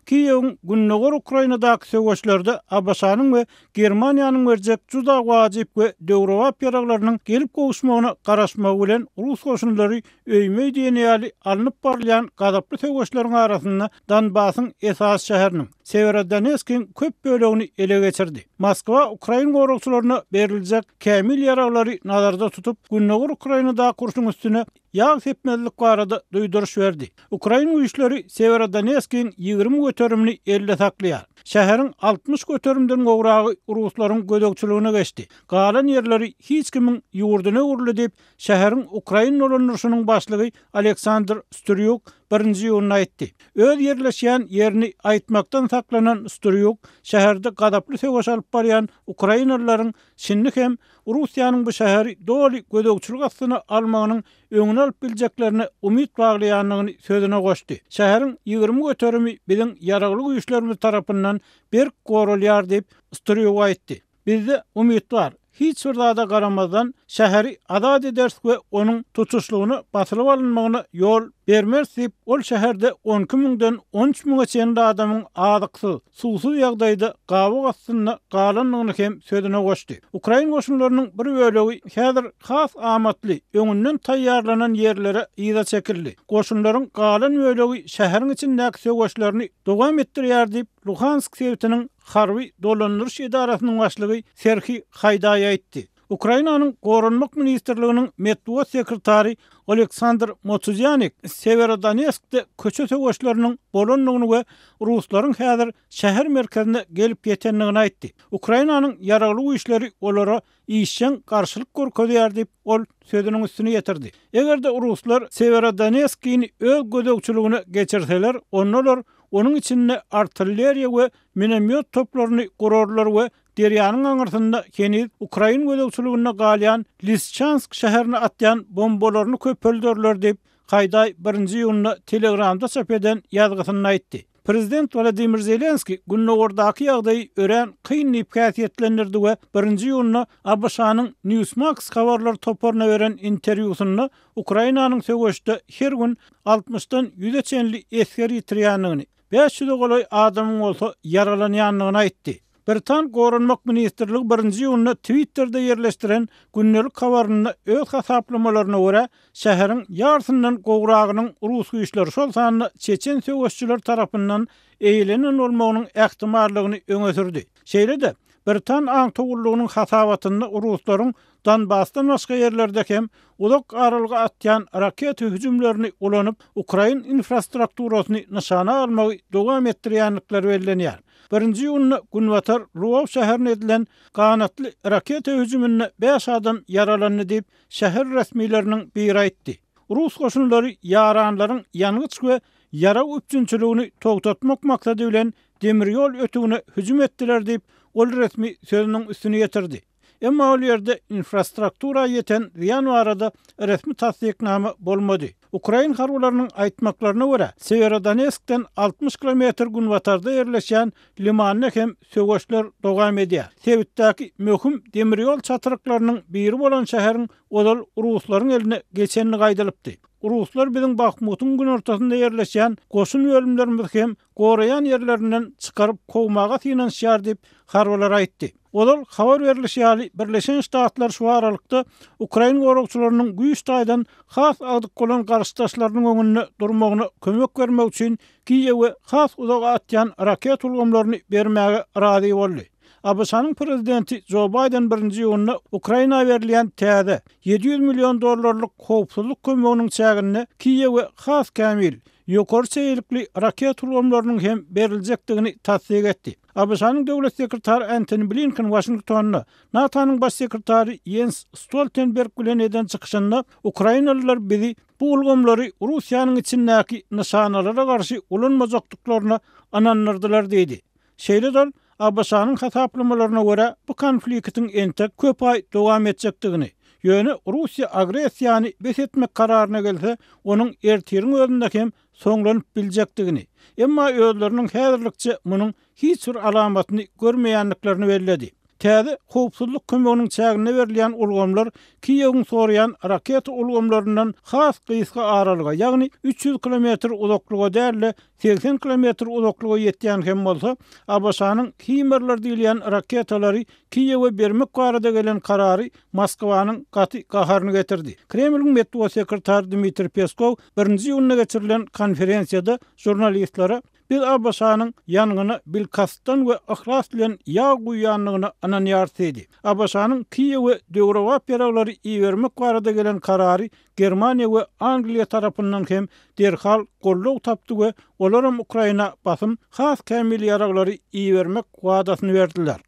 Kiýewiň gündogar Ukrainadaky söweşlerde ABŞ-nyň we Germaniýanyň berjek juda wajyp we döwrebap ýaraglarynyň gelip gowuşmagyna garaşmagy bilen rus goşunlary öýme-öý diýen ýaly alnyp barylýan gazaply söweşleriň arasynda Donbasyň esasy şäheriniň, Sewerodoneskiň köp bölegini ele geçirdi. Moskwa ukrain goragçylaryna beriljek kämil ýaraglary nazarda tutup, gündogar Ukrainadaky urşuň üstüne ýag sepmezlik barada duýduryş berdi. Ukrain güýçleri Sewerodoneskiň 20 göterimini elde saklaýar. Şäheriň 60 göterimden gowragy ruslaryň gözegçiligine geçdi. Galan ýerleri hiç kimiň ýurduna öwrüldi diýip, şäheriň ukrain dolandyryşynyň başlygy Aleksandr Strýuk birinji iýunda aýtdy. Öz ýerleşýän ýerini aýtmakdan saklanan Strýuk şäherde gazaply söweş alyp barýan ukrainalylaryň şindi hem Russiýanyň bu şäheri doly gözegçilik astyna almagynyň öňüni alyp biljeklerine umyt baglaýandygyny sözüne goşdy. Şäheriň 20 göterimi biziň ýaragly güýçlerimiz tarapyndan berk goralýar diýip, Strýuk aýtdy. Bizde umyt bar. Hiç bir zada garamazdan, şäheri azat ederis we onuň tutuşlygyna basylyp alynmagyna ýol bermeris diýip, ol şäherde 12 müňden 13 müňe çenli adamyň azyksyz, suwsuz ýagdaýda gabaw astynda galandygyny hem sözüne goşdy. Ukrain goşunlarynyň bir bölegi häzir has amatly, öňünden taýýarlanan ýerlere yza çekildi. Goşunlaryň galan bölegi şäheriň içindäki söweşlerini dowam etdirýär diýip, Luhansk sebitiniň harby dolandyryş edarasynyň başlygy Serhiý Haýdaý aýtdy. Ukrainanyň Goranmak ministrliginiň metbugat sekretary Oleksandr Motuzýanik Sewerodonetskde köçe söweşleriniň bolandygyny we ruslaryň häzir şäher merkezine gelip ýetendigini aýtdy. Ukrainanyň ýaragly güýçleri olara işjeň garşylyk görkezýär diýip, ol sözüniň üstüni ýetirdi. Eger-de ruslar Sewerodonetskini öz gözegçiligine geçirseler, onda olar onuň içinde artilleriýa we minomýot toplaryny gurarlar we derýanyň aňyrsynda heniz ukrain gözegçiliginde galýan Lisçansk şäherine atýan bombalaryny köpelderler diýip, Haýdaý birinji iýunda Telegramda çap eden ýazgysynda aýtdy. Prezident Wladimir Zelenskiý gündogardaky ýagdaýy örän kyn diýip häsiýetlendirdi we birinji iýunda ABŞ-nyň Newsmax habarlar toparyna beren interwýusynda Ukrainanyň söweşde her gün altmyşdan ýüze çenli esger ýitirýändigini, bäş ýüze golaý adamyň bolsa ýaralanýandygyny aýtdy. Britan Goranmak ministrligi birinji iýunda Twitterde ýerleşdiren gündelik habarynda öz hasaplamalaryna görä, şäheriň ýarsyndan gowragynyň rus güýçleri, şol sanda çeçen söweşçileri tarapyndan eýelenen bolmagynyň ähtimallygyny öňe sürdi. Şeýle-de, britan aňtaw gullugynyň hasabatynda ruslaryň Donbasdan başga ýerlerde hem uzak aralyga atýan raketa hüjümlerini ulanyp, ukrain infrastrukturasyny nyşana almagy dowam etdirýändikleri bellenýär. Birinji iýunda günbatar Lwow şäherine edilen ganatly raketa hüjüminde bäş adam ýaralandy diýip, şäher resmileriniň biri aýtdy. Rus goşunlary ýaranlaryň ýangyç we ýarag üpjünçiligini togtatmak maksady bilen demir ýol ötügine hüjüm etdiler diýip, ol resmi sözüniň üstüni ýetirdi. Emma ol ýerde infrastruktura ýeten zyýan barada resmi tassyknama bolmady. Ukrain harbylarynyň aýtmaklaryna görä, Sewerodonetskden 60 kilometr günbatarda ýerleşýän Limanda hem söweşler dowam edýär. Sebitdäki möhüm demir ýol çatryklarynyň biri bolan şäheriň ozal ruslaryň eline geçendigi aýdylypdy. Ruslar biziň Bahmutyň günortasynda ýerleşýän goşun bölümlerimizi hem goraýan ýerlerinden çykaryp kowmaga synanyşýar diýip, harbylar aýtdy. Ozal habar berlişi ýaly, Birleşen Ştatlar şu aralykda ukrain goragçylarynyň güýç taýdan has agdyk bolan garşydaşlarynyň öňünde durmagyna kömek bermek üçin Kiýewe has uzaga atýan raketa ulgamlaryny bermäge razy boldy. ABŞ-nyň prezidenti Jo Baýden birinji iýunda Ukraina berilýän täze, 700 million dollarlyk howpsuzlyk kömeginiň çäginde Kiýewe has kämil, ýokary çeýelikli raketa ulgamlarynyň hem beriljekdigini tassyk etdi. ABŞ-nyň Döwlet sekretary Entoni Blinken Waşingtonda NATO-nyň Baş sekretary Ýens Stoltenberg bilen eden çykyşynda ukrainalylar bizi bu ulgamlary Russiýanyň içindäki nyşanalara garşy ulanmajakdyklaryna ynandyrdylar diýdi. Şeýle-de ol, ABŞ-nyň hasaplamalaryna görä, bu konfliktiň entek köp aý dowam etjekdigini, ýöne Russiýa agressiýany bes etmek kararyna gelse, onuň ertiriň özünde hem soňlanyp biljekdigini, emma özleriniň häzirlikçe munuň hiç bir alamatyny görmeýändiklerini belledi. Täze howpsuzlyk kömeginiň çäginde berilýän ulgamlar Kiýewiň soraýan raketa ulgamlaryndan has gysga aralyga, ýagny 300 kilometr uzaklyga däl-de, 80 kilometr uzaklyga ýetýän hem bolsa, ABŞ-nyň Himerler diýilýän raketalary Kiýewe bermek barada gelen karary Moskwanyň gaty gaharyny getirdi. Kremliň metbugat sekretary Dmitriý Peskow birinji iýunda geçirilen konferensiýada žurnalistlere Biz ABŞ-nyň ýangyna bilkastdan we yhlas bilen ýag guýýandygyna ynanýarys diýdi. ABŞ-nyň Kiýewe döwrebap ýaraglary ibermek barada gelen karary Germaniýa we Angliýa tarapyndan hem derhal goldaw tapdy we olaram Ukraina basym has kämil ýaraglary ibermek wadasyny berdiler.